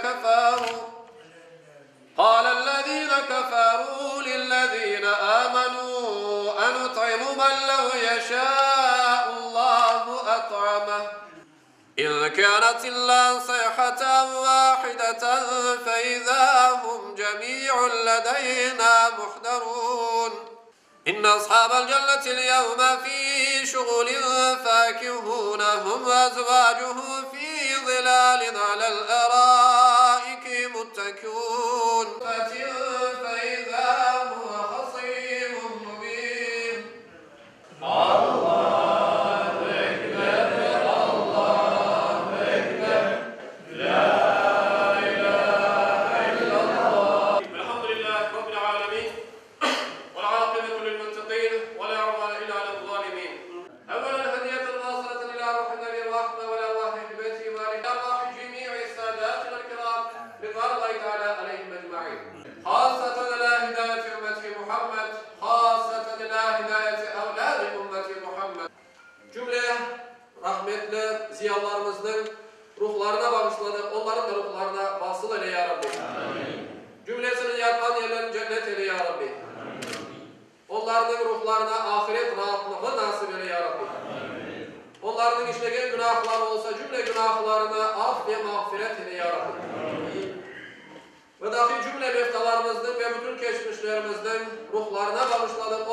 كَفَرُوا قَالَ الَّذِينَ كَفَرُوا لِلَّذِينَ آمَنُوا أَنُطْعِمُ مَن لَّوْ يَشَاءُ اللَّهُ أَطْعَمَهُ إِنْ كَانَتْ إِلَّا صَيْحَةً وَاحِدَةً فَإِذَا هُمْ جَمِيعٌ لَّدَيْنَا مُحْضَرُونَ إِنَّ أَصْحَابَ الْجَنَّةِ الْيَوْمَ فِي شُغُلٍ فَاكِهُونَ هُمْ وَأَزْوَاجُهُمْ فِي ظِلَالٍ عَلَى الْأَرَائِكِ مُتَّكِئُونَ فَإِذَا هُوَ خَصِيمٌ مُّبِينٌ Elhamdülillahi Rabbil alemin. Vel-aqıbetu lil-muttaqin, ve la udvane illa alel-zalimin. Evvelen hediyeten vasıleten ila ruhi Nebi Rahme ve ila arvahi ehli beytihi ve ila arvahi cemi'i sadatina kiram ridvanullahi teala aleyhim ecmain. Hasaten ila hidayeti ümmeti Muhammed, hasaten ila hidayeti evladi ümmeti Muhammed. Cümle rahmetli ziyalılarımıznıñ ruhlarına bağışladıq, onlarnıñ da ruhlarına vasıl eyle, ya Rabbi. Cümlesiniñ yatqan yerlerini cennet eyle, ya Rabbi. Onlarnıñ ruhlarına ahiret raatlığı nasip eyle, ya Rabbi. Onlarnıñ işlegen günahları olsa, cümle günahlarını af ve mağfiret eyle, ya Rabbi. Ve dahi cümle mevtalarımıznıñ ve bütün keçmişlerimizniñ ruhlarına bağışladıq.